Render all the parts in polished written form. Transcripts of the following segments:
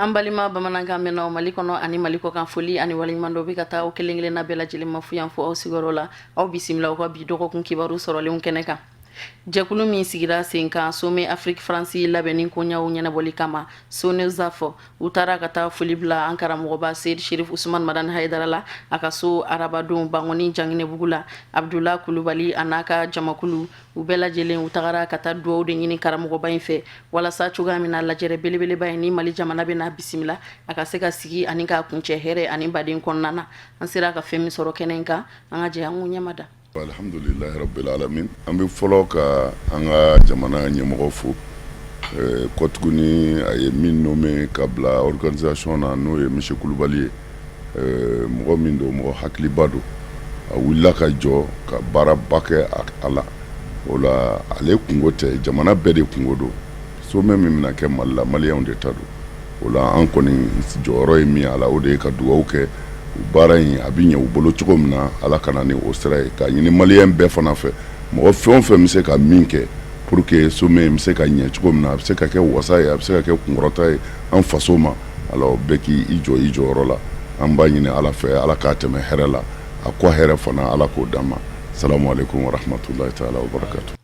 An balima bamanankan mɛnnaw Mali kɔnɔ ani Mali kɔkan, foli ani waleɲuman dɔ bɛ ka taa aw kelen kelenna bɛɛ lajɛlen ma fo yan fo aw sigiyɔrɔ la. Aw bisimila aw ka bi dɔgɔkun kibaru sɔrɔlenw kɛnɛ kan. Jɛkulu min sigira sen kan Sommet Afrique France labɛnni koɲaw ɲɛnabɔli kama, SONOSAF, u taara ka taa foli bila an karamɔgɔba Seyid Sherif Usman Madani Hayidara la a ka so arabadon Bankɔni Janginɛbugu la. Abdula Kulubali a n'a ka jamakulu, u bɛɛ lajɛlen u tagara ka taa dugawu de ɲini karamɔgɔba in fɛ walasa cogoya min na lajɛrɛ belebeleba in ni Mali jamana bɛna bisimila, a ka se ka sigi ani k'a kuncɛ hɛrɛ ani baden kɔnɔna na. An sera ka fɛn min sɔrɔ kɛnɛ in kan, an ka jɛ an k'u ɲɛmada. Alhamdulilahi rabbil alamin. An bɛ fɔlɔ ka an ka jamana ɲɛmɔgɔ fo kɔ tuguni, a ye min nommé ka bila organisation na, n'o ye monsieur Kulubali ye. Mɔgɔ min don, mɔgɔ hakiliba don, a wulila ka jɔ ka baaraba kɛ a la. O la, ale kunko tɛ, jamana bɛɛ de kunko don. Sommet min bɛna kɛ Mali la, maliyɛnw de ta don. O la, an kɔni jɔyɔrɔ ye min a la, o de ye ka dugawu kɛ baara in a bɛ ɲɛ u bolo cogo min na, Ala ka na ni o sira ye. K'a ɲini maliyɛn bɛɛ fana fɛ, mɔgɔ fɛn o fɛn bɛ se ka min kɛ pour que sommet in bɛ se ka ɲɛ cogo min na, a bɛ se ka kɛ wasa ye, a bɛ se ka kɛ kunkɔrɔta ye an faso ma, alors bɛɛ k'i jɔ i jɔyɔrɔ la. An b'a ɲini Ala fɛ, Ala k'a tɛmɛ hɛrɛ la, a kɔ hɛrɛ fana, Ala k'o d'an ma. Salamu aleykum wa rahmatulahi taala wa barakatu.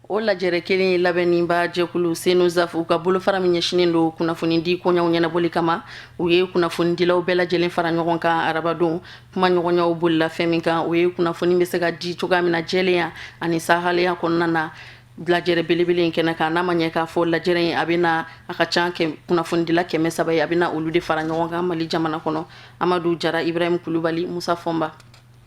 O lajɛrɛ kelen labɛnniba jɛkulu SONOSAF ka bolofara min ɲɛsinnen don kunnafonidi koɲaw ɲɛnabɔli kama, u ye kunnafonidilaw bɛɛ lajɛlen fara ɲɔgɔn kan arabadon. Kuma ɲɔgɔnyaw bolila fɛn min kan, o ye kunnafoni bɛ se ka di cogoya min na jɛlenya ani sahalenya kɔnɔna na lajɛrɛ belebele in kɛnɛ kan. N'a ma ɲɛ k'a fɔ lajɛrɛ in a bɛ na, a ka ca kunnafonidila 300 ye, a bɛ na olu de fara ɲɔgɔn kan Mali jamana kɔnɔ. Amadu Jara, Ibrahim Kulubali, Musa Fɔnba.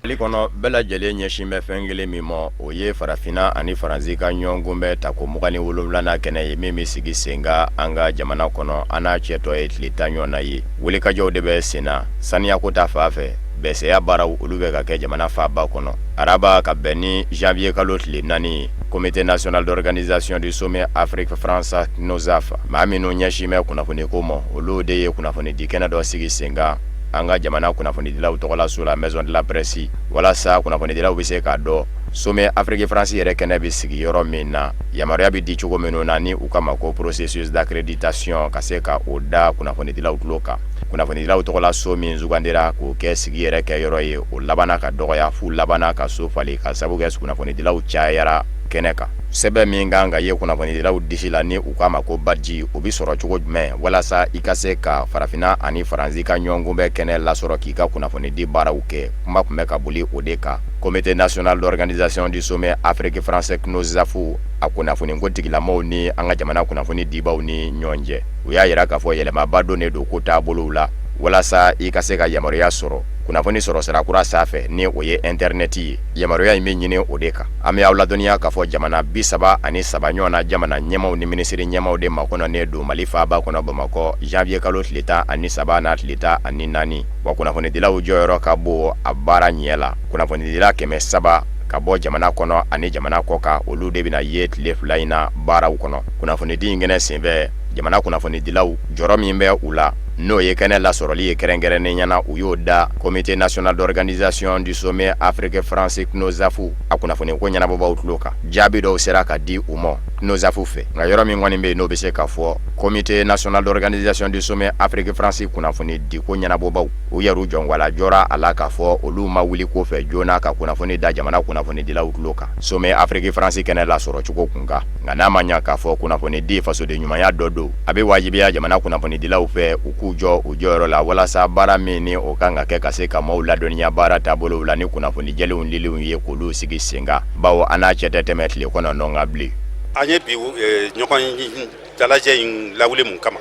Mali kɔnɔ, bɛɛ lajɛlen ɲɛsin bɛ fɛn kelen min ma, o ye farafinna ani Faransi ka ɲɔgɔnkunbɛn tako 27nan kɛnɛ ye min bɛ sigi sen kan an ka jamana kɔnɔ. An n'a cɛtɔ ye tile 10 ɲɔgɔn na ye. Wulikajɔw de bɛ sen na saniyako ta fan fɛ, bɛsɛya baaraw olu bɛ ka kɛ jamana faaba kɔnɔ. Araba ka bɛn ni janvier kalo tile 4 ye, Comité national d'organisation du sommet Afrique France CNOSAF, maa minnu ɲɛsin bɛ kunnafoniko ma, olu de ye kunnafonidi kɛnɛ dɔ sigi sen kan an ka jamana kunnafonidilaw tɔgɔlaso la, Maison de la Presse, walasa kunnafonidilaw bɛ se k'a dɔn Sommet Afrique France yɛrɛ kɛnɛ bɛ sigi yɔrɔ min na, yamaruya bɛ di cogo minnu na ni u k'a ma ko processus d'accréditation, ka se ka o da kunnafonidilaw tulo kan. Kunnafonidilaw tɔgɔlaso min sugandira k'o kɛ sigi yɛrɛ kɛ yɔrɔ ye, o labanna ka dɔgɔya f'u labanna ka so falen ka sabu kɛ kunnafonidilaw cayara kɛnɛ kan. Sɛbɛn min kan ka ye kunnafonidilaw disi la ni u k'a ma ko badge, o bɛ sɔrɔ cogo jumɛn walasa i ka se ka farafinna ani Faransi ka ɲɔgɔnkunbɛn kɛnɛ lasɔrɔ k'i ka kunnafonidi baaraw kɛ, kuma tun bɛ ka boli o de kan Comité national d'organisation du sommet Afrique France CNOSAF a kunnafoniko tigilamɔgɔw ni an ka jamana kunnafoni dibaw ni ɲɔgɔn cɛ. U y'a jira k'a fɔ yɛlɛmaba donnen don ko taabolow la walasa i ka se ka yamaruya sɔrɔ kunnafoni sɔrɔ sira kura sanfɛ, ni o ye intɛrɛnɛti ye. Yamaruya in bɛ ɲini o de kan. An bɛ aw ladɔnniya k'a fɔ jamana 33 ɲɔgɔn na jamana ɲɛmaw ni minisiri ɲɛmaw de makɔnɔnen don Mali faaba kɔnɔ Bamakɔ janvier kalo tile 13 n'a tile 14. Wa kunnafonidilaw jɔyɔrɔ ka bon a baara ɲɛ la. Kunnafonidila 300 ka bɔ jamana kɔnɔ ani jamana kɔ kan, olu de bɛna ye tile 2 in na baaraw kɔnɔ. Kunnafonidi in kɛnɛ senfɛ, jamana kunnafonidilaw jɔyɔrɔ min bɛ u la, n'o ye kɛnɛ lasɔrɔli ye kɛrɛnkɛrɛnnenya na, u y'o da Comité national d'organisation du sommet Afrique France CNOSAF a kunnafoniko ɲɛnabɔbaw tulo kan. Jaabi dɔw sera ka di u ma CNOSAF fɛ. Nka yɔrɔ min kɔni bɛ yen, n'o bɛ se ka fɔ, Comité national d'organisation du sommet Afrique France kunnafonidiko ɲɛnabɔbaw, u yɛrɛ jɔnwala jɔra a la k'a fɔ olu ma wuli ko fɛ joona ka kunnafoni da jamana kunnafonidilaw tulo kan sommet Afrique France kɛnɛ lasɔrɔ cogo kun kan. Nka n'a ma ɲa k'a fɔ kunnafonidi fasoden ɲumanya dɔ don, a bɛ wajibiya jamana kunnafonidilaw fɛ u k'u jɔ u jɔyɔrɔ la walasa baara min ni o kan ka kɛ ka se ka maaw ladɔnniya baara taabolow la ni kunnafoni jɛlenw dilenw ye, k'olu sigi sen kan, bawo an n'a cɛ tɛ tɛmɛ tile 9 kan bilen. An ye bi ɲɔgɔn dalajɛ in lawuli mun kama?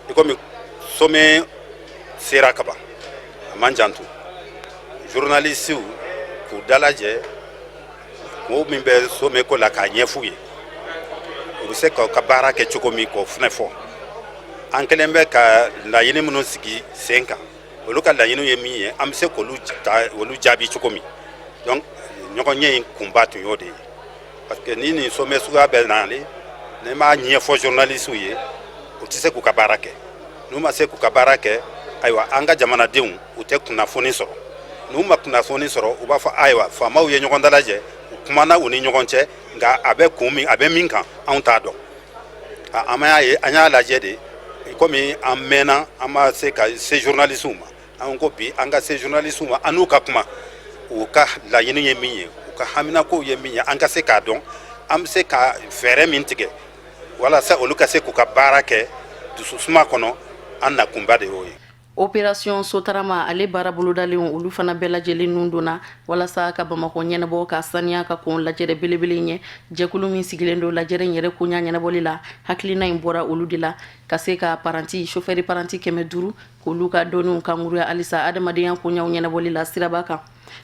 I komi sommet sera kaban, a man janto journalisiw k'u dalajɛ, mɔgɔw min bɛ sommet ko la, k'a ɲɛf'u ye u bɛ se k'u ka baara kɛ cogo min, k'o fana fɔ. An kɛlen bɛ ka laɲini minnu sigi sen kan, olu ka laɲiniw ye min ye, an bɛ se k'olu ta, olu jaabi cogo min. Donc ɲɔgɔn ɲɛ in kunba tun y'o de ye, parce que ni nin sommet suguya bɛ nalen, n'i m'a ɲɛfɔ journalisiw ye, u tɛ se k'u ka baara kɛ. N'u ma se k'u ka baara kɛ, ayiwa, an ka jamanadenw u tɛ kunnafoni sɔrɔ. N'u ma kunnafoni sɔrɔ, u b'a fɔ ayiwa, faamaw ye ɲɔgɔn dalajɛ, u kumana u ni ɲɔgɔn cɛ, nka a bɛ kun min, a bɛ min kan, anw t'a dɔn. An y'a ye, an y'a lajɛ de, Komi an mɛnna, an ma se ka se journalistew ma, an ko bi an ka se journalistew ma, an n'u ka kuma, u ka laɲini ye min ye, u ka haminakow ye min ye, an ka se k'a dɔn, an bɛ se ka fɛɛrɛ min tigɛ walasa olu ka se k'u ka baara kɛ dususuma kɔnɔ. An nakunba de y'o ye. Opération Sotarama, ale baara bolodalen, olu fana bɛɛ lajɛlen nun donna walasa ka Bamakɔ ɲɛnabɔ ka saniya ka kɔn lajɛrɛ belebele ɲɛ. Jɛkulu min sigilen don lajɛrɛ in yɛrɛ koɲa ɲɛnabɔli la, hakilina in bɔra olu de la ka se ka paranti chauffeur paranti 500 k'olu ka dɔnniw kankuruya halisa adamadenya koɲaw ɲɛnabɔli la siraba kan.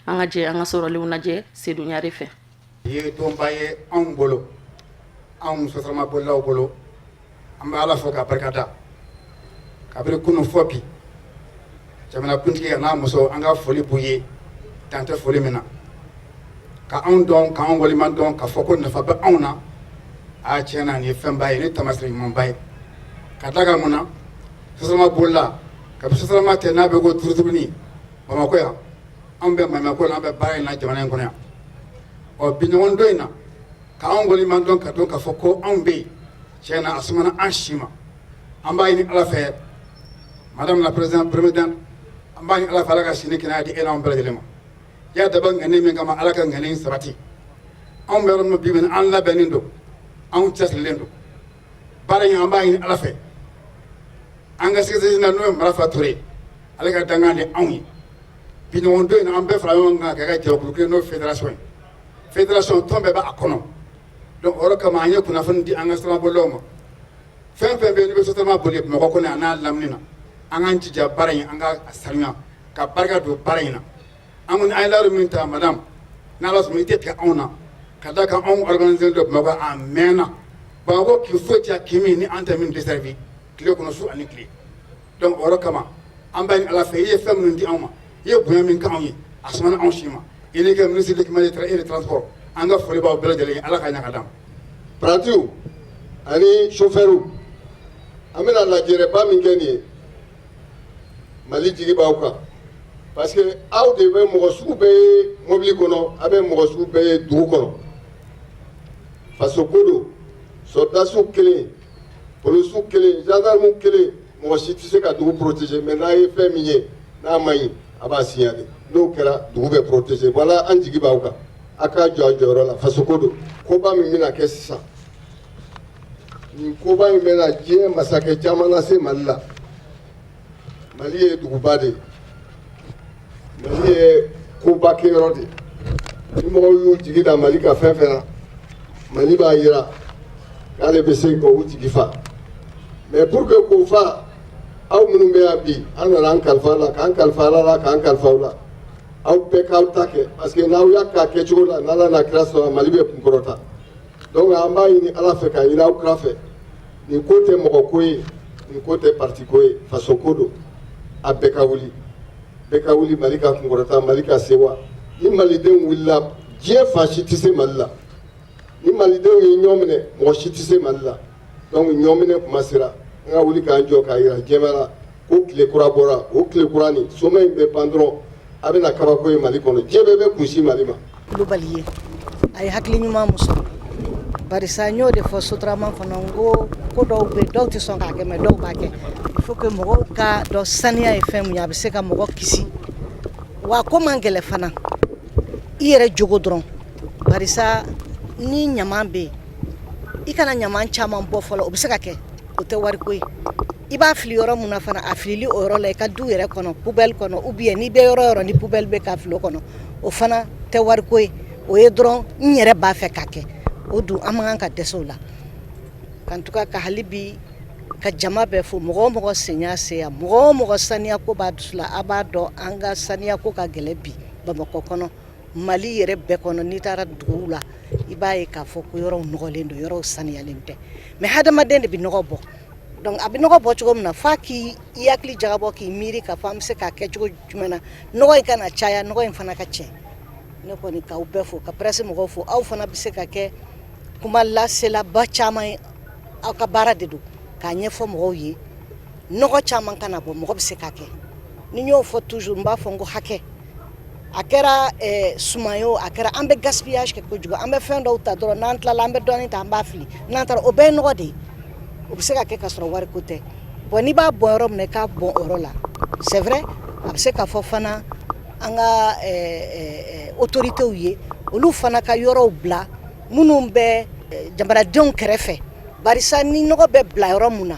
An ka jɛ an ka sɔrɔlenw lajɛ Sedu Ɲare fɛ. Ye donba ye anw bolo, anw Sotarama bolilaw bolo. An bɛ Ala fo k'a barikada. Kabini kunun fɔ bi, jamanakuntigi a n'a muso, an ka foli b'u ye dan tɛ foli min na, ka anw dɔn, k'anw waleɲuman dɔn, k'a fɔ ko nafa bɛ anw na. A tiɲɛ na, nin ye fɛnba ye, ni taamasiyɛn ɲumanba ye. Ka da kan mun na? Sotarama bolila, kabi Sotarama tɛ n'a bɛ ko duurudurunin Bamakɔ yan, anw bɛ maɲumako la, an bɛ baara in na jamana in kɔnɔ yan. Ɔ bi ɲɔgɔn don in na, k'anw waleɲuman dɔn, ka dɔn k'a fɔ ko anw bɛ yen, tiɲɛ na, a sumana an si ma. An b'a ɲini Ala fɛ, madame la présidente première dame, an b'a ɲini Ala fɛ, Ala ka si ni kɛnɛya di e n'anw bɛɛ lajɛlen ma. I y'a dabɔ ŋani min kama, Ala ka ŋani sabati. Anw bɛ yɔrɔ min bi, min an labɛnnen don, anw cɛsirilen don baara in. An b'a ɲini Ala fɛ, an ka secrétaire général, n'o ye Marafa Ture, ale ka dankan de anw ye. Bi ɲɔgɔn don in na, an bɛɛ fara ɲɔgɔn kan ka kɛ jɛkulu kelen, n'o ye fédération ye. Fédération tɔn bɛɛ b'a kɔnɔ. Donc o yɔrɔ kama, an ye kunnafoni di an ka sotarama ma. Fɛn fɛn bɛ yen n'i bɛ sotarama boli Bamakɔ kɔnɔ a n'a lamini na, an k'an jija baara in, an ka sanuya, ka barika don baara in na. An kɔni, an ye layidu min ta, madame, n'Ala sɔnna, i tɛ tigɛ anw na, ka da kan anw organisé don Bamakɔ a mɛnna. Bamakɔ kin foyi tɛ kin min ni an tɛ min desservi tile kɔnɔ, su ani tile. Donc o yɔrɔ kama, an b'a ɲini Ala fɛ, i ye fɛn minnu di anw ma, i ye bonya min kɛ anw ye, a sumana anw si ma. I n'i ka ministre de l'équipement et de transport, an ka foli b'aw bɛɛ lajɛlen ye. Ala ka ɲa ka d'an ma. Parantiw ani chauffeurw, an bɛna lajɛrɛba min kɛ nin ye, Mali jigi b'aw kan, parce que aw de bɛ mɔgɔ sugu bɛɛ ye mobili kɔnɔ, a bɛ mɔgɔ sugu bɛɛ ye dugu kɔnɔ. Faso ko don. Sɔrɔdasiw kelen, polisiw kelen, gendarme kelen, mɔgɔ si tɛ se ka dugu protéger. Mais n'a ye fɛn min ye n'a man ɲi, a b'a signaler. N'o kɛra, dugu bɛ protéger. Voilà, an jigi b'aw kan, a k'a jɔ a jɔyɔrɔ la. Faso ko don. Koba min bɛna kɛ sisan, nin koba in bɛna diɲɛ masakɛ caman lase Mali la. Mali ye duguba de ye, Mali ye koba kɛyɔrɔ de ye. Ni mɔgɔw y'u jigi da Mali ka fɛn fɛn na, Mali b'a yira k'ale bɛ se k'u jigi fa. Mais pour que k'o fa, aw minnu bɛ yan bi, an nana an kalifa la, k'an kalifa Ala la, k'an kalifa aw la. Aw bɛɛ k'aw ta kɛ, parce que n'aw y'a k'a kɛcogo la, n'Ala n'a kira sɔnna, Mali bɛ kunkɔrɔta. Donc an b'a ɲini Ala fɛ, k'a ɲini aw kira fɛ, nin ko tɛ mɔgɔ ko ye, nin ko tɛ parti ko ye, faso ko don. A bɛɛ ka wuli, bɛɛ ka wuli, Mali ka kunkɔrɔta, Mali ka sewa. Ni malidenw wulila, diɲɛ fan si tɛ se Mali la. Ni malidenw ye ɲɔgɔn minɛ, mɔgɔ si tɛ se Mali la. Donc ɲɔgɔn minɛ kuma sera, an ka wuli k'an jɔ k'a yira diɲɛ la ko tile kura bɔra. O tile kura nin, sommet in bɛ ban dɔrɔn, a bɛna kabako ye Mali kɔnɔ, diɲɛ bɛɛ bɛ kunsin Mali ma. Kulubali ye, a ye hakili ɲuman min sɔrɔ, barisa n y'o de fɔ Sotarama kɔnɔ, n ko ko dɔw bɛ, dɔw tɛ sɔn k'a kɛ, mais dɔw b'a kɛ. Il faut que mɔgɔw ka dɔn saniya ye fɛn mun ye, a bɛ se ka mɔgɔ kisi wa ko man gɛlɛ fana, i yɛrɛ jogo dɔrɔn. Barisa ni ɲaman bɛ yen, i kana ɲaman caman bɔ fɔlɔ, o bɛ se ka kɛ, o tɛ wariko ye. I b'a fili yɔrɔ mun na fana, a filili o yɔrɔ la, i ka du yɛrɛ kɔnɔ, poubelle kɔnɔ, ou bien n'i bɛ yɔrɔ yɔrɔ ni poubelle bɛ, ka fili o kɔnɔ, o fana tɛ wariko ye. O ye dɔrɔn n yɛrɛ b'a fɛ ka kɛ, o dun an man kan ka dɛsɛ o la. En tout cas, ka hali bi ka jama bɛɛ fo, mɔgɔ o mɔgɔ sen y'a se yan, mɔgɔ o mɔgɔ saniya ko b'a dusu la. A b'a dɔn an ka saniya ko ka gɛlɛn bi Bamakɔ kɔnɔ, Mali yɛrɛ bɛɛ kɔnɔ. N'i taara duguw la, i b'a ye k'a fɔ ko yɔrɔw nɔgɔlen don, yɔrɔw saniyalen tɛ. Mais hadamaden de bɛ nɔgɔ bɔ. Donc a bɛ nɔgɔ bɔ cogo min na, f'a k'i hakili jagabɔ, k'i miiri k'a fɔ an bɛ se k'a kɛ cogo jumɛn na, nɔgɔ in kana caya, nɔgɔ in fana ka tiɲɛ. Ne kɔni k'aw bɛɛ fo, ka presse mɔgɔw fo. Aw fana bɛ se ka kɛ kuma laselaba caman ye, aw ka baara de don k'a ɲɛfɔ mɔgɔw ye, nɔgɔ caman kana bɔ. Mɔgɔ bɛ se k'a kɛ. Ni n y'o fɔ toujours, n b'a fɔ n ko hakɛ, a kɛra suman ye o, a kɛra an bɛ gaspillage kɛ kojugu. An bɛ fɛn dɔw ta dɔrɔn, n'an tilala, an bɛ dɔɔnin ta, an b'a fili. N'an taara, o bɛɛ ye nɔgɔ de ye. O bɛ se ka kɛ ka sɔrɔ wariko tɛ. Bon, n'i b'a bɔn yɔrɔ min na, i k'a bɔn o yɔrɔ la. C'est vrai, a bɛ se k'a fɔ fana an ka autorités ye, olu fana ka yɔrɔw bila minnu bɛ jamanadenw kɛrɛfɛ, barisa ni nɔgɔ bɛ bila yɔrɔ mun na,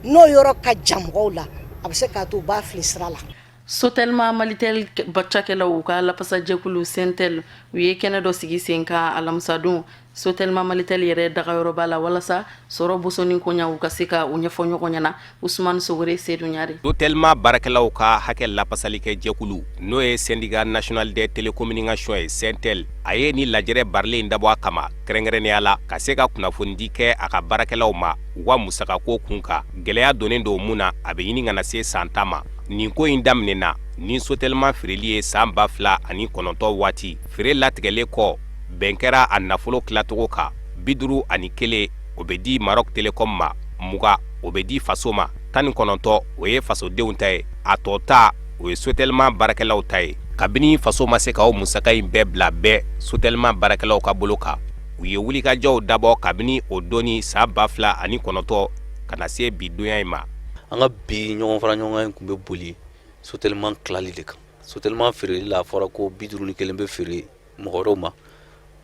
n'o yɔrɔ ka jan mɔgɔw la, a bɛ se k'a to u b'a fili sira la. Sotelma Malitel cakɛlaw ka lapasajɛkulu Sentel, u ye kɛnɛ dɔ sigi sen kan alamisadon Sotelma Malitel yɛrɛ dagayɔrɔba la, walasa sɔrɔ bosoni koɲa, u ka se ka u ɲɛfɔ ɲɔgɔn ɲɛna. Usumani Sogore, Sedu Ɲare. Sotelma baarakɛlaw ka hakɛ lapasalikɛ jɛkulu, n'o ye Syndicat national des télécommunications ye, Sentel, a ye ni lajɛrɛ barilen in dabɔ a kama kɛrɛnkɛrɛnnenya la ka se ka kunnafonidi kɛ a ka baarakɛlaw ma u ka musakako kun kan, gɛlɛya donnen don mun na, a bɛ ɲini ka na se san 10 ma. Nin ko in daminɛna ni Sotelma feereli ye san 2009 waati. Feere latigɛlen kɔ, bɛn kɛra a nafolo tilacogo kan: 51, o bɛ di Maroc Telecom ma, 20, o bɛ di faso ma, 19, o ye fasodenw ta ye, a tɔ ta, o ye Sotelma baarakɛlaw ta ye. Kabini faso ma se ka o musaka in bɛɛ bila bɛɛ Sotelma baarakɛlaw ka bolo kan, u ye wulikajɔw dabɔ kabini o doni san 2009 ka na se bi donya in ma. An ka bi ɲɔgɔn fara ɲɔgɔn kan in tun bɛ boli Sotelma tilali de kan. Sotelma feereli la, a fɔra ko 51 bɛ feere mɔgɔ wɛrɛw ma,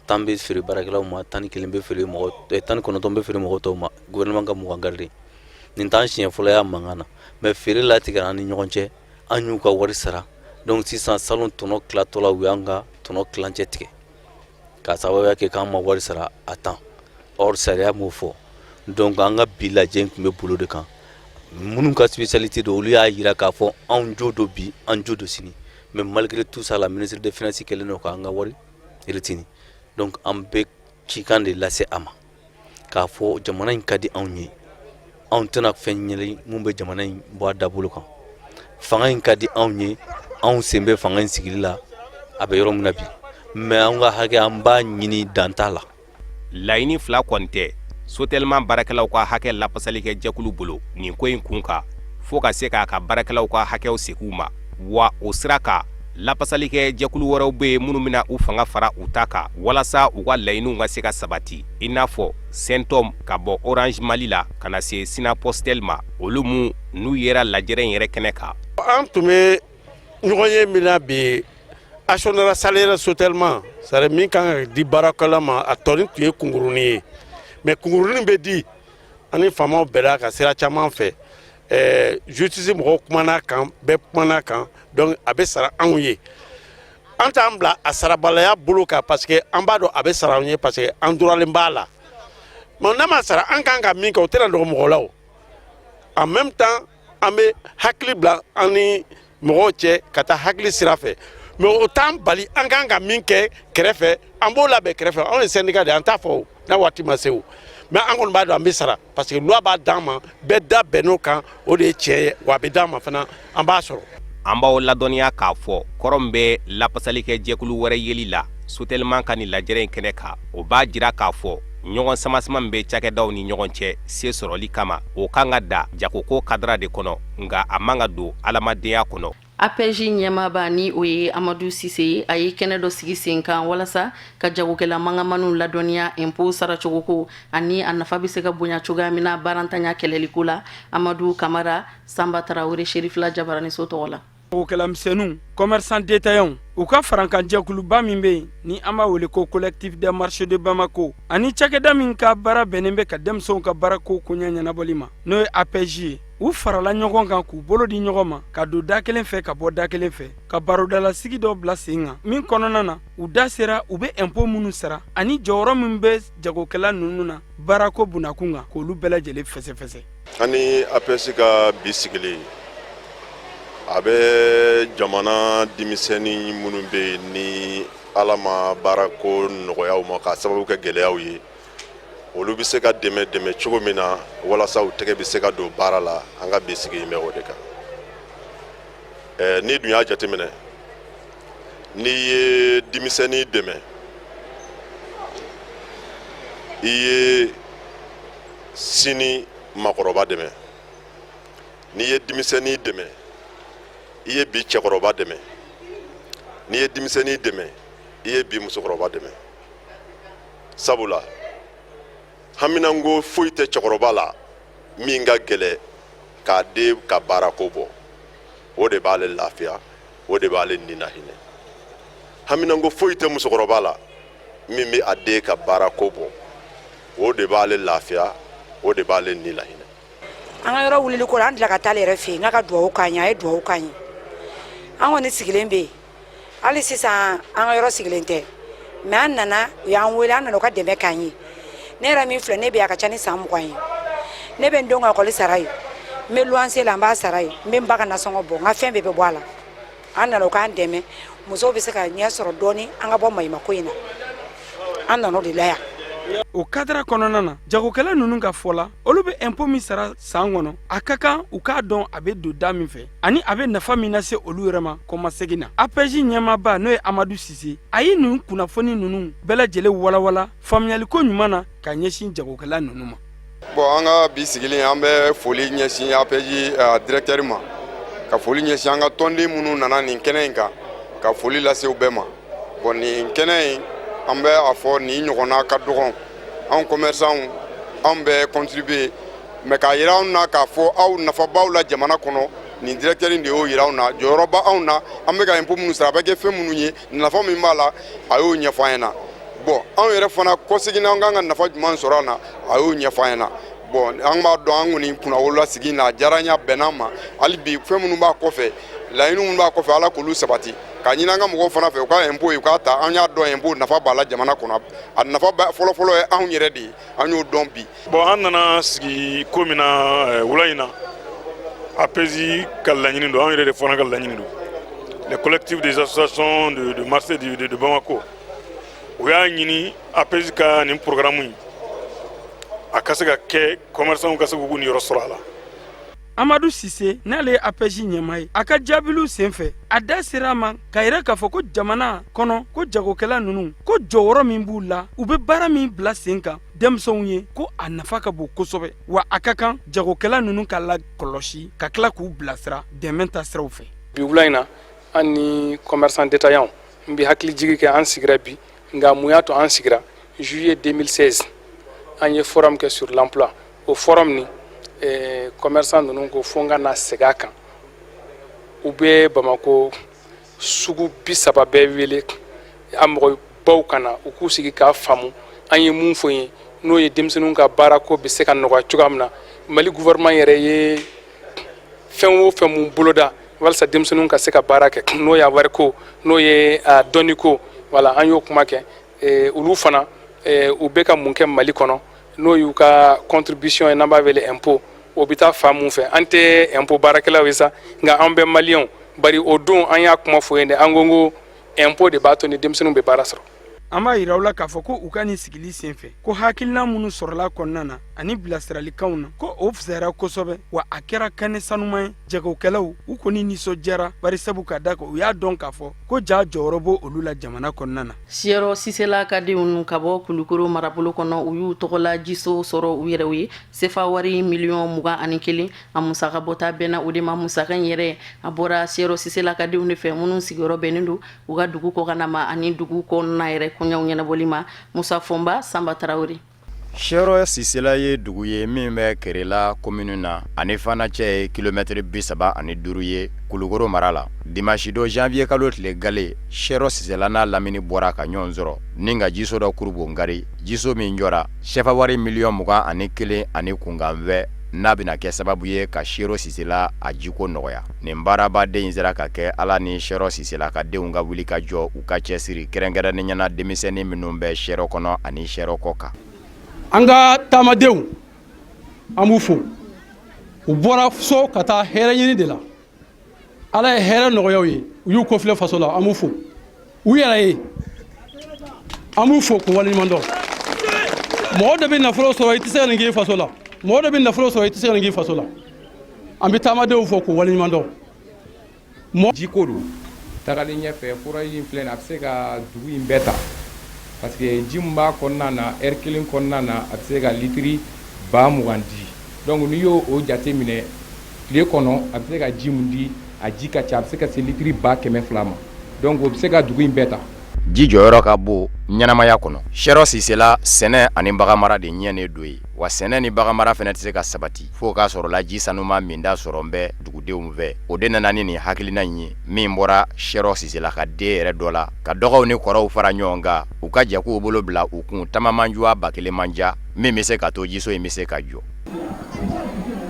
10 bɛ feere baarakɛlaw ma, 11 bɛ feere mɔgɔ, 19 bɛ feere mɔgɔ tɔw ma, gouvernement ka 20 garder. Nin t'an siɲɛ fɔlɔ y'a mankan na, mais feere latigɛra an ni ɲɔgɔn cɛ, an y'u ka wari sara. Donc sisan, salon tɔnɔ tilatɔ la, u y'an ka tɔnɔ tilancɛ tigɛ k'a sababuya kɛ k'an ma wari sara à temps. Or sariya m'o fɔ. Donc an ka bi lajɛ in tun bɛ bolo de kan. Minnu ka spécialité don, olu y'a jira k'a fɔ anw jo don bi, an jo don sini. Mais malgré tout ça, la ministre des Finances kɛlen don k'an ka wari retenir. Donc an bɛ cikan de lase a ma k'a fɔ jamana in ka di anw ye, anw tɛna fɛn ɲini mun bɛ jamana in bɔ a dabolo kan. Fanga in ka di anw ye, anw sen bɛ fanga in sigili la, a bɛ yɔrɔ min na bi, mais an ka hakɛ, an b'a ɲini, dan t'a la. Laɲini fila kɔni tɛ Sotelma baarakɛlaw ka hakɛ lapasalikɛ jɛkulu bolo nin ko in kun kan, fo ka se k'a ka baarakɛlaw ka hakɛw segin u ma. Wa o sira kan, lapasalikɛ jɛkulu wɛrɛw bɛ yen minnu bɛna u fanga fara u ta kan walasa u ka laɲiniw ka se ka sabati, i n'a fɔ Sentɔm ka bɔ Orange Mali la ka na se Sinapostel ma, olu mu n'u yera lajɛrɛ in yɛrɛ kɛnɛ kan. An tun bɛ ɲɔgɔn ye min na bi, actionnariat salaire Sotelma, c'est min kan ka di baarakɛla ma, a tɔni tun ye kunkurunin ye, mais kunkurunin bɛ di ani faamaw bɛnna ka sira caman fɛ. Justice mɔgɔw kumana kan, bɛɛ kumana kan. Donc a bɛ sara anw ye, an t'an bila a sarabalaya bolo kan, parce que an b'a dɔn a bɛ sara anw ye, parce que an duralen b'a la. Mais n'a ma sara, an kan ka min kɛ, o tɛna dogo mɔgɔ la. O en même temps, an bɛ hakili bila an ni mɔgɔw cɛ ka taa hakili sira fɛ, mais o t'an bali an kan ka min kɛ kɛrɛfɛ, an b'o labɛn kɛrɛfɛ. Anw ye syndicat de ye, an t'a fɔ o n'a waati ma se o, mais an kɔni b'a dɔn an bɛ sara, parce que loi b'a d'an ma, bɛɛ da bɛnn'o kan, o de ye tiɲɛ ye. Wa a bɛ d'an ma fana, an b'a sɔrɔ. An b'aw ladɔnniya k'a fɔ kɔrɔ min bɛ lapasalikɛ jɛkulu wɛrɛ yeli la Sotelma ka nin lajɛrɛ in kɛnɛ kan, o b'a jira k'a fɔ ɲɔgɔn samasama min bɛ cakɛdaw ni ɲɔgɔn cɛ se sɔrɔli kama, o kan ka da jagoko cadre de kɔnɔ, nka a man ka don adamadenya kɔnɔ. APEJ ɲɛmaaba, ni o ye Amadu Sise ye, a ye kɛnɛ dɔ sigi sen kan walasa ka jagokɛla mangamaniw ladɔnniya impôt saracogoko ani a nafa bɛ se ka bonya cogoya min na baarantanya kɛlɛliko la. Amadu Kamara, Sanba Tarawele, Serifila Jabaraniso tɔgɔ la. Jagokɛla misɛnninw, commerçant détaillants, u ka farankanjɛkuluba min bɛ yen ni an b'a wele ko Collectif des marchés de Bamako, ani cakɛda min ka baara bɛnnen bɛ ka denmisɛnw ka baarako koɲɛ ɲɛnabɔli ma, n'o ye APEJ ye, u farala ɲɔgɔn kan k'u bolo di ɲɔgɔn ma ka don da kelen fɛ ka bɔ da kelen fɛ, ka barodalasigi dɔ bila sen kan min kɔnɔna na, u da sera u bɛ impôt minnu sara ani jɔyɔrɔ min bɛ jagokɛla ninnu na baarako bunakun kan, k'olu bɛɛ lajɛlen fɛsɛfɛsɛ. An ni APS ka bi sigili, a bɛ jamana denmisɛnnin minnu bɛ yen ni Ala ma baarako nɔgɔya u ma k'a sababu kɛ gɛlɛyaw ye, olu bɛ se ka dɛmɛ dɛmɛ cogo min na walasa u tɛgɛ bɛ se ka don baara la. An ka bi sigi bɛ o de kan. N'i dun y'a jateminɛ, n'i ye denmisɛnnin dɛmɛ, i ye sini makɔrɔba dɛmɛ. N'i ye denmisɛnnin dɛmɛ, i ye bi cɛkɔrɔba dɛmɛ. N'i ye denmisɛnnin dɛmɛ, i ye bi musokɔrɔba dɛmɛ, sabula haminanko foyi tɛ cɛkɔrɔba la. Min ka gɛlɛ k'a den ka baarako bɔ, o de b'ale lafiya, o de b'ale ni lahinɛ. Haminanko foyi tɛ musokɔrɔba la min bɛ a den ka baarako bɔ, o de b'ale lafiya, o de b'ale ni lahinɛ. An ka yɔrɔ wulili ko la, an delila ka taa ale yɛrɛ fɛ yen, n'a ka dugawu k'an ye, a ye dugawu k'an ye. An kɔni sigilen bɛ yen hali sisan, an ka yɔrɔ sigilen tɛ, mais an nana, u y'an wele, an nana u ka dɛmɛ k'an ye. Ne yɛrɛ min filɛ, ne bɛ a ka ca ni san 20 ye. Ne bɛ n denw ka ekɔli sara yen, n bɛ luwanse la, n b'a sara yen, n bɛ n ba ka nasɔngɔ bɔ, n ka fɛn bɛɛ bɛ bɔ a la. An nana u k'an dɛmɛ, musow bɛ se ka ɲɛ sɔrɔ dɔɔni, an ka bɔ maɲumako in na. An nana o de la yan. O kadara kɔnɔna na, jagokɛla ninnu ka fɔ la, olu bɛ ɛnpo min sara san kɔnɔ, a ka kan u k'a dɔn a bɛ don da min fɛ ani a bɛ nafa min lase olu yɛrɛ ma kɔmasegin na. APEJ ɲɛmaaba, n'o ye Amadu Sise, a ye nin kunnafoni ninnu bɛɛ lajɛlen walawala faamuyaliko ɲuman na ka ɲɛsin jagokɛla ninnu ma. Bon, an ka bi sigilen, an bɛ foli ɲɛsin APEJ directeur ma, ka foli ɲɛsin an ka tɔnden minnu nana nin kɛnɛ in kan, ka foli lase u bɛɛ ma. Bon, nin kɛnɛ in, an bɛ a fɔ nin ɲɔgɔnna ka dɔgɔn. Anw commerçants, anw bɛ contribuer, mais k'a yira anw na k'a fɔ aw nafa b'aw la jamana kɔnɔ, nin directeur in de y'o yira anw na. Jɔyɔrɔ b'anw anw na, an bɛ ka impôt minnu sara, a bɛ kɛ fɛn minnu ye, nafa min b'a la, a y'o ɲɛfɔ an ɲɛna. Bon, anw yɛrɛ fana kɔseginna, an kan ka nafa jumɛn sɔrɔ a na, a y'o ɲɛfɔ an ɲɛna. Bon, an b'a dɔn an kɔni kunnawolola sigi na, a diyara an ye, a bɛnna an ma. Hali bi, fɛn minnu b'a kɔfɛ, laɲini minnu b'a kɔfɛ, Ala k'olu sabati. K'a ɲini an ka mɔgɔw fana fɛ, u ka impôt ye, u k'a ta. An y'a dɔn impôt nafa b'a la jamana kɔnɔ. A nafa fɔlɔfɔlɔ ye anw yɛrɛ de ye, an y'o dɔn bi. Bon, an nana sigi ko min na wula in na, APEJ ka laɲini don, an yɛrɛ de fana ka laɲini don. Les collectifs des associations de marché de Bamako, u y'a ɲini APEJ ka nin programme in, a ka se ka kɛ, commerçants ka se k'u niyɔrɔ sɔrɔ a la. Amadu Sise, n'ale ye APEJ ɲɛmaa ye, a ka jaabiliw senfɛ, a da sera a ma k'a yira k'a fɔ ko jamana kɔnɔ, ko jagokɛla ninnu, ko jɔyɔrɔ min b'u la, u bɛ baara min bila sen kan denmisɛnw ye, ko a nafa ka bon kosɛbɛ, wa a ka kan jagokɛla ninnu ka lakɔlɔsi ka tila k'u bilasira dɛmɛ ta siraw fɛ. Bi wula in na, an ni commerçant détaillant, n bɛ hakili jigi kɛ, an sigira bi. Nka mun y'a to an sigira? Juillet 2016, an ye forum kɛ sur l'emploi. O forum ni commerçant ninnu ko fo n ka na segin a kan. U bɛ Bamakɔ sugu 30 bɛɛ wele, a mɔgɔbaw ka na, u k'u sigi k'a faamu an ye mun fɔ ye, n'o ye denmisɛnninw ka baarako bɛ se ka nɔgɔya cogoya min na. Mali gouvernement yɛrɛ ye fɛn o fɛn mun boloda walasa denmisɛnninw ka se ka baara kɛ, n'o y'a wariko, n'o ye dɔnniko, wala an y'o kuma kɛ. Olu fana, u bɛ ka mun kɛ Mali kɔnɔ, n'o y'u ka contribution ye, n'an b'a wele impôt, o bɛ taa fan mun fɛ. An tɛ impôt baarakɛlaw ye sa, nka an bɛ maliyɛnw bari. O don, an y'a kuma fɔ yen dɛ, an ko ko impôt de b'a to ni denmisɛnninw bɛ baara sɔrɔ. An b'a yira aw la k'a fɔ ko u ka nin sigili senfɛ, ko hakilina minnu sɔrɔla kɔnɔna na ani bilasiralikanw na, ko o fisayara kosɛbɛ, wa a kɛra kɛnɛ sanuman ye. Jagokɛlaw, u kɔni nisɔndiyara, bari sabu ka da kan, u y'a dɔn k'a fɔ ko ja jɔyɔrɔ b'o olu la jamana kɔnɔna na. Siyɔrɔ Sisela ka denw ka bɔ Kulukoro marabolo kɔnɔ, u y'u tɔgɔla jiso sɔrɔ u yɛrɛw ye. Sefa wari miliyɔn 21, a musaka bɔta bɛnna o de ma. Musaka in yɛrɛ, a bɔra Siyɔrɔ Sisela ka denw de fɛ, minnu sigiyɔrɔ bɛnnen don u ka dugu kɔkanna ma ani dugu kɔnɔna yɛrɛ koɲɛw ɲɛnabɔli ma. Musa Fɔnba, Sanba Tarawele. Siyɔrɔ Sisela ye dugu ye min bɛ Kerela komini na, ani Fana cɛ ye kilomɛtiri 35 ye Kulukoro mara la. Dimanche don, janvier kalo tile gale, Siyɔrɔ Sisela n'a lamini bɔra ka ɲɔgɔn sɔrɔ ni ka jiso dɔ kurubon kari, jiso min jɔra sefa wari miliyɔn 21 ani kunkanfɛn, n'a bɛna kɛ sababu ye ka Siyɔrɔ Sisela a jiko nɔgɔya. Nin baarabaden in sera ka kɛ Ala ni Siyɔrɔ Sisela ka denw ka wuli ka jɔ, u ka cɛsiri, kɛrɛnkɛrɛnnenya na denmisɛnnin minnu bɛ Siyɔrɔ kɔnɔ ani Siyɔrɔ kɔ kan. An ka taamadenw, an b'u fo. U bɔra so ka taa hɛrɛ ɲini de la, Ala ye hɛrɛ nɔgɔya u ye, u y'u kɔfilɛ faso la. An b'u fo u yɛrɛ ye, an b'u fo k'u waleɲuman dɔn. Mɔgɔ dɔ bɛ nafolo sɔrɔ, i tɛ se ka nin k'i faso la. Mɔgɔ dɔ bɛ nafolo sɔrɔ, i tɛ se ka nin k'i faso la. An bɛ taamadenw fo k'u waleɲuman dɔn. Jiko don. Tagalen ɲɛfɛ, forage in filɛ, a bɛ se ka dugu in bɛɛ ta, parce que ji min b'a kɔnɔna na, heure kelen kɔnɔna na, a bɛ se ka litiri 20 000 di. Donc n'i y'o o jate minɛ, tile kɔnɔ a bɛ se ka ji min di, a ji ka ca, a bɛ se ka se litiri 200 000 ma. Donc o bɛ se ka dugu in bɛɛ ta. Ji jɔyɔrɔ ka bon ɲɛnamaya kɔnɔ. Siyɔrɔ Sisela, sɛnɛ ani baganmara de ɲɛnen don yen. Wa sɛnɛ ni baganmara fana tɛ se ka sabati fo k'a sɔrɔ la ji sanuma minda sɔrɔ bɛ dugudenw fɛ. O de nana ni nin hakilina in ye min bɔra Sɛrɔ Sisela ka den yɛrɛ dɔ la, ka dɔgɔw ni kɔrɔw fara ɲɔgɔn kan, u ka jɛ k'u bolo bila u kun tamamanjuwa 1000 man ja min bɛ se ka to jiso in bɛ se ka jɔ.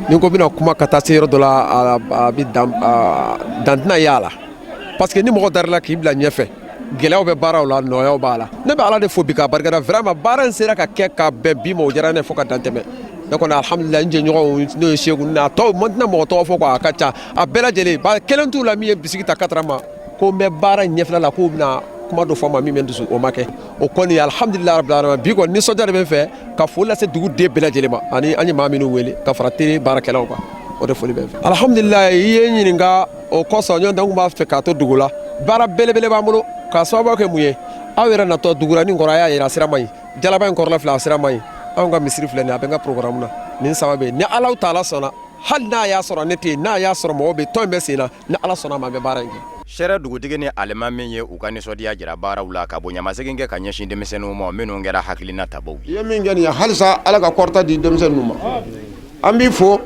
Ni ko bɛna kuma ka taa se yɔrɔ dɔ la, a bɛ dan tɛna y'a la, parce que ni mɔgɔ darila k'i bila ɲɛfɛ, gɛlɛyaw bɛ baaraw la, nɔgɔyaw b'a la. Ne bɛ Ala de fo bi k'a barikada. Vraiment, baara in sera ka kɛ ka bɛn bi ma, o diyara ne fo ka dan tɛmɛ. Ne kɔni, alhamdulilayi, n jɛɲɔgɔnw, n'o ye Seku n'a tɔw, n tɛna mɔgɔ tɔgɔ fɔ quoi, a ka ca, a bɛɛ lajɛlen ba kelen t'u la min ye bisigi ta katara ma ko n bɛ baara in ɲɛfɛla la, k'u bɛna kuma dɔ fɔ n ma min bɛ n dusu, o ma kɛ. O kɔni, alhamdulilayi rabbil alamin, bi kɔni nisɔndiya de bɛ n fɛ ka foli lase dugu den bɛɛ lajɛlen ma, ani an ye maa minnu wele ka fara télé baarakɛlaw kan, o de foli bɛ n fɛ, alhamdulilayi. I ye n ɲininka o kosɔn, ɲɔgɔn tɛ, n tun b'a fɛ k'a to dugu la. Baara belebele b'an bolo k'a sababu kɛ mun ye? Aw yɛrɛ natɔ dugura ni kɔrɔ, a y'a yira, sira man ɲi. Jalaba in kɔrɔla filɛ, a sira man ɲi. Anw ka misiri filɛ nin, a bɛ n ka programme na. Nin saba bɛ yen, ni Alahu taala sɔnna, hali n'a y'a sɔrɔ ne tɛ yen, n'a y'a sɔrɔ mɔgɔw bɛ tɔn in bɛ sen na, ni Ala sɔnna a ma, an bɛ baara in kɛ. Sɛrɛ dugutigi ni alimami ye u ka nisɔndiya jira baaraw la, ka bonyamasegin kɛ ka ɲɛsin denmisɛnninw ma minnu kɛra hakilina tabaw ye. I ye min kɛ nin ye, halisa Ala ka kɔrɔta di denmisɛn ninnu ma. An b'i fo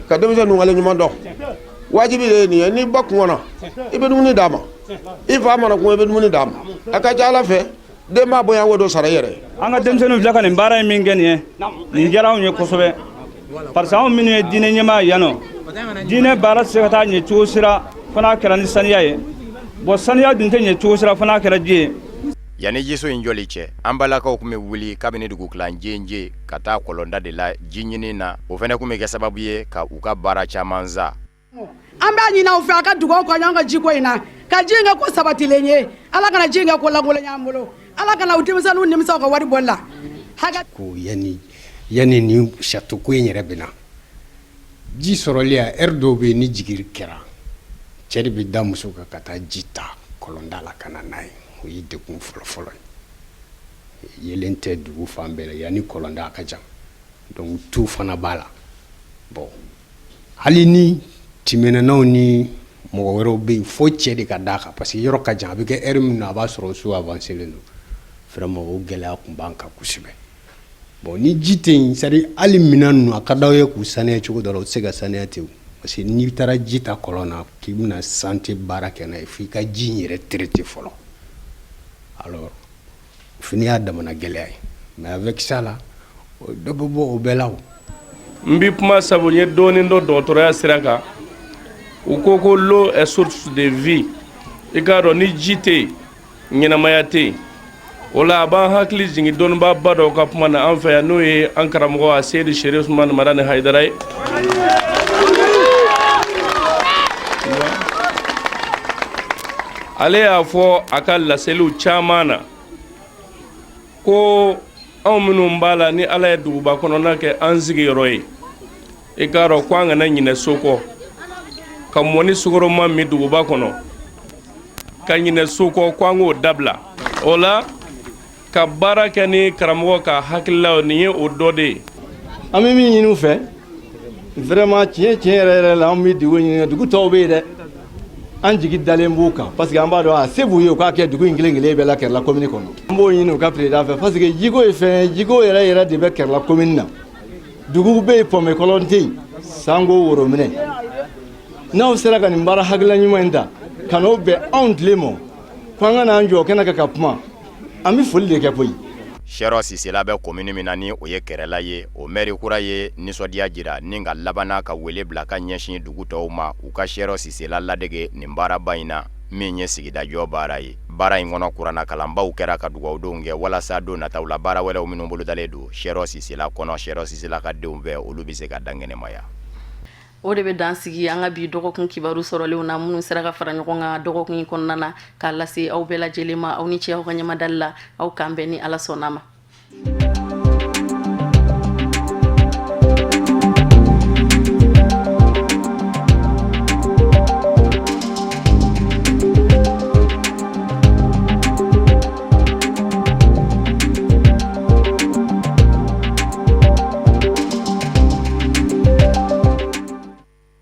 ka denmisɛn ninnu waleɲuman dɔn. Wajibi de ye nin ye. N'i ba kɔngɔna, i bɛ dumuni d'a ma. I fa mana kɔngɔ, i bɛ dumuni d'a ma. A ka ca Ala fɛ, den b'a bonya wo dɔ sara i yɛrɛ ye. An ka denmisɛnninw filɛ ka nin baara in min kɛ nin ye, nin diyara anw ye kosɛbɛ, parce que anw minnu ye diinɛ ɲɛmaa yan nɔ, diinɛ baara tɛ se ka taa ɲɛ cogo si la fo n'a kɛra ni saniya ye. Bon, saniya dun tɛ ɲɛ cogo si la fo n'a kɛra ji ye. Yanni jiso in jɔli cɛ, an balakaw tun bɛ wuli kabini dugutilan jenje ka taa kɔlɔnda de la ji ɲini na. O fana tun bɛ kɛ sababu ye ka u ka baara caman sa. An b'a ɲini aw fɛ, a ka dugawu kɛ an ka jiko in na, ka ji in kɛ ko sabatilen ye. Ala kana ji in kɛ ko lankolon y'an bolo. Ala kana u denmisɛnninw nimisa u ka wari bɔli la. Ko yanni yanni ni château ko in yɛrɛ bɛ na, ji sɔrɔli a heure dɔw bɛ yen, ni jigin kɛra, cɛ de bɛ da muso kan ka taa ji ta kɔlɔnda la ka na n'a ye. O ye degun fɔlɔfɔlɔ ye. Yelen tɛ dugu fan bɛɛ la. Yanni kɔlɔnda a ka jan, donc tu fana b'a la. Bon, hali ni timinɛnaw ni mɔgɔ wɛrɛw bɛ yen, fo cɛ de ka d'a kan, parce que yɔrɔ ka jan. A bɛ kɛ heure min na, a b'a sɔrɔ su avancélen don. Vraiment, o gɛlɛya tun b'an kan kosɛbɛ. Bon, ni ji tɛ yen, c'est à dire hali minɛn ninnu, a ka d'aw ye k'u saniya cogo dɔ la, u tɛ se ka saniya ten, parce que n'i taara ji ta kɔlɔn na k'i bɛna santé baara kɛ n'a ye, f'i ka ji in yɛrɛ traiter fɔlɔ. Alors o fana y'a damana gɛlɛya ye, mais avec ça là, dɔ bɛ bɔ o bɛɛ la o. N bɛ kuma sabu n ye dɔɔnin dɔn dɔgɔtɔrɔya sira kan. U ko ko l'eau est source de vie. I k'a dɔn, ni ji tɛ yen, ɲɛnamaya tɛ yen. O la, a b'an hakili jigin dɔnnibaaba dɔw ka kuma na an fɛ yan, n'o ye an karamɔgɔ a Seyidi Sherif Usumani Madani Hayidara ye. Ale y'a fɔ a ka laseliw caman na ko anw minnu b'a la ni Ala ye duguba kɔnɔna kɛ an sigiyɔrɔ ye, i k'a dɔn ko an kana ɲinɛ so kɔ. Ka mɔni sukoroma min duguba kɔnɔ ka ɲinɛ so kɔ, ko an k'o dabila. O la, ka baara kɛ ni karamɔgɔ ka hakililaw, nin ye o dɔ de ye. An bɛ min ɲini u fɛ, vraiment, tiɲɛ tiɲɛ yɛrɛ yɛrɛ la, an bɛ dugu ɲini. Dugu tɔw bɛ yen dɛ, an jigi dalen b'u kan, parce que an b'a dɔn a se b'u ye u k'a kɛ dugu in kelen kelen bɛɛ la Kɛrɛla commune kɔnɔ. An b'o ɲini u ka président fɛ, parce que jiko ye fɛn ye, jiko yɛrɛ yɛrɛ de bɛ Kɛrɛla commune na. Dugu bɛ yen, pɔnpe kɔlɔn tɛ yen, sanko worominɛ. N'aw sera ka nin baara hakilila ɲuman in ta ka n'o bɛn anw tile ma, ko an ka n'an jɔ kɛnɛ kan ka kuma, an bɛ foli de kɛ koyi. Sɛrɔ Sisela bɛ komini min na, ni o ye Kɛrɛla ye, o mɛri kura ye nisɔndiya jira ni ka labanna ka wele bila ka ɲɛsin dugu tɔw ma, u ka Sɛrɔ Sisela ladege nin baaraba in na min ye sigidajɔ baara ye. Baara in kɔnɔ, kuranna kalanbaw kɛra ka dugawudonw kɛ walasa don nataw la, baara wɛrɛw minnu bolodalen don Sɛrɔ Sisela kɔnɔ, Sɛrɔ Sisela ka denw fɛ, olu bɛ se ka dankɛnɛmaya. O de bɛ dan sigi an ka bi dɔgɔkun kibaru sɔrɔlenw na, minnu sera ka fara ɲɔgɔn kan dɔgɔkun in kɔnɔna na k'a lase aw bɛɛ lajɛlen ma. Aw ni ce aw ka ɲɛmadali la. Aw k'an bɛn ni Ala sɔnna ma.